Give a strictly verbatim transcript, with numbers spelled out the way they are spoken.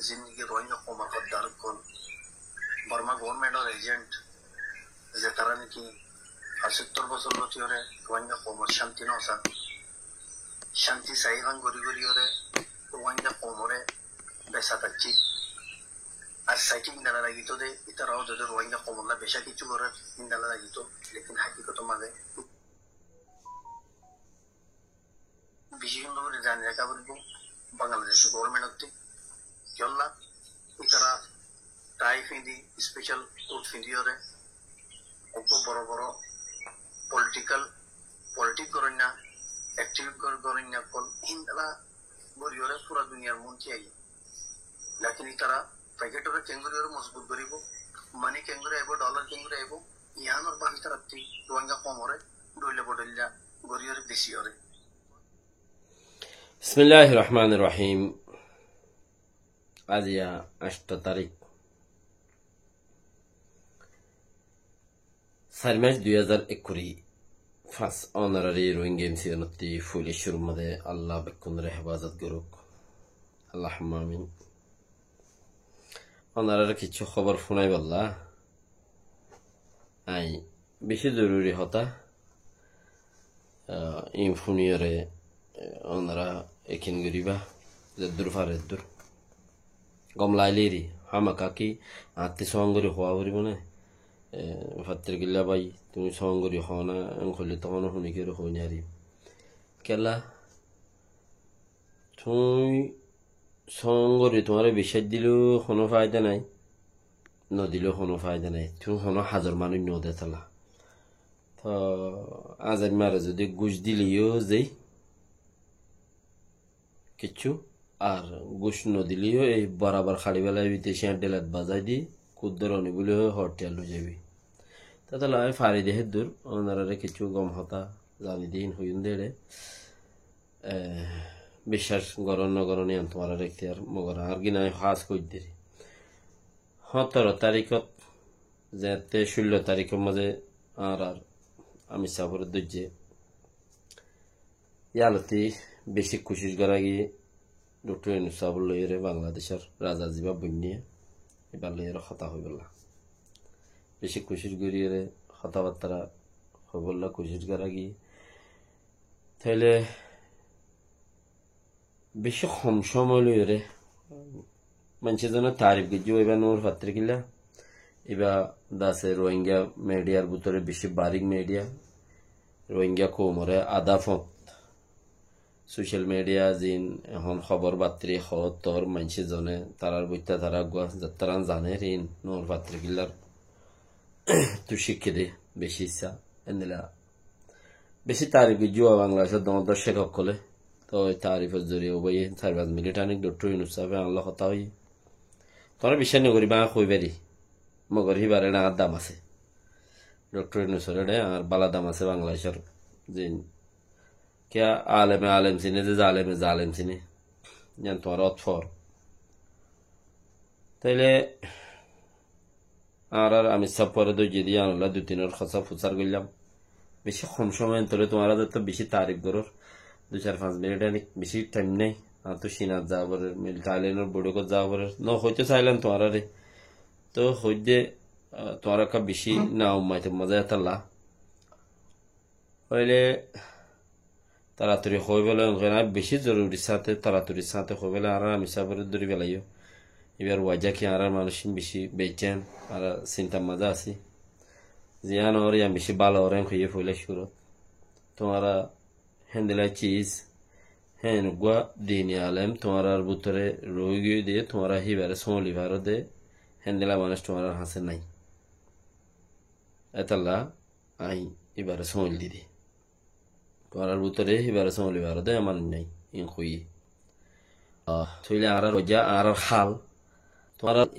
zindigi Rohingya koumor hoddar ókkol, Borma government or agent, zetará niki pachóttor bosór lóti óre Rohingya koumor cánti no sa, cánti saiyí fán gorí gorí óre Rohingya koumoré besa taccí. Ar saikí indala lagitó de, ítara ó de Rohingya koumolla beca kessú gorér, indala lagitó, lekin hakikotor mazé bicí cúndor gorí zani raká foribó Bangladec government ottú. Kiyólla ítara tie fiñdi, special coat fiñdi óre, uggwá boro boro political, politic goróinna, activist gor-, goróinna ókkol, híndala gorí óre fura duniyar montri aiyé. Lekin ítara peketore keéngori óre mozbut goríbo, mani keéngori aibó, dollar keéngori aibó, yiánor báfi ítara Rohingya koumoré dhoilla bodhoilla gorí óre besi óre. Bismillahir Rahmanir Rahim. Aijja añctho tarík, sair mac dui házar ekkuri fañs. Ónorare Rohingya M C N ottú foila cúrur mazé Allah bekkúnore hefazot gorouk. Allahumma amin. Ónorare kessú hóbor fúnaibolla añí bicí zoruri hotá, ah, in fúni óre, eh, ónora ekkán goríba, zeddúr fare eddúr. Gom lailé eri, hámaka ki añáttu sóon gorí hoó foribó né? Eh, fattirkilla bái, tuñí sóon gorí hoó na, en hoilé toóu hono fúni ki óre hoói no fari. Kiyólla, tuñí sóon gorí tuáñre biccác dilé hono faida nái, no dilé hono faida nái. Tuñí hono hazor manúic no de tolla. Toóu añzaimmare zodi gúc dilé yó zai kessú, ar gúc no dilé yó ei borabor haçi félai bite, céñçar dhelat bazai di, kúddor oni buli hoi hottiyal loi zaibi. Toóu tolla añí fari de héddur, ónorare kessú gom hotá zani di hín hoiyúm de ére. Eh, biccác gorón no gorón, yián tuáñrar ektiyar, mogor añár gín añí hás goijjí de. Hóttoro taríkot, zeéñtte cúllo taríkor mazé añárar amir sáfore dóijje. Yíanottú bicí kucíc gorá giyé, Doktor Yunus sáfor lói óre Bangladecór raza zibá boinné, íbar lói óre hotá hoibólla. Bicí kucíc gorí óre hotábattára hoibólla kucíc gorá giyé. Tóile bicí hom cómoi loi óre maincé zone tarif goijjé, íba Noor Fattirkilla, íba dase Rohingya midiyar bútore bicí barík midiya, Rohingya koumoré adá fot social midiya zin ehón hóbor battiri hoór tor maincé zone tarár boitta tará eggúa zattáran zaner in Noor Fattirkillar tú cíkke de bicí issá. Endilla bicí tarif goijjé Bangladecór doñr doccek ókkolé. Tóu ei tarifor zoriya ubaye sair fañs minit anik Doktor Yunus sáfe añálla hotá hoiyé. Tuáñra biccác no goríba, añí hoi fari. Mogor híbar eçe añár dam asé. Doktor Yunusor eçe añár bála dam asé Bangladecór. Zin Kiyá aleme alem sine de, zaleme zalem sine. Yián tuáñra ot for. Tóile añárar amir sáb fore dóijje de, yiánolla dui tinor hotá fusár goillám. Bicí hom cómoi entore tuáñra de to bicí tarif gorór. Dui sair fañs minit anik bicí thaim nái. Añáttu Cinat za forer, mil Thailandor boiṭókot za forer. No hoito sailám tuáñrare. Tóu hoidde, ah, tuáñra ekká bicí na ummaitor mazé etolla. Óile taratori hoi félaiyo, añára bicí zorurir sáñte, taratori sáñte hoi félaiyo, añárar amir sáfore dóri félaiyo. Íbar wajá ki añárar manúic bicí beiccán, añára sintar mazé así. Ziyán ór yián bicí bála ór en hoiyé foila cúrut. Tuáñra héndilla cis, hén eggúa dini alem tuáñrar bútore roi giyói de, tuáñra híbare sóñli faro de, héndilla manúic tuáñrar hañsé nái. Etolla añí íbare sóñil di di. Tuáñrar bútore íbare sóñli faro de eman nái, in hoiyé. Ah, tóile añárar wajá, añárar hál, tuáñrar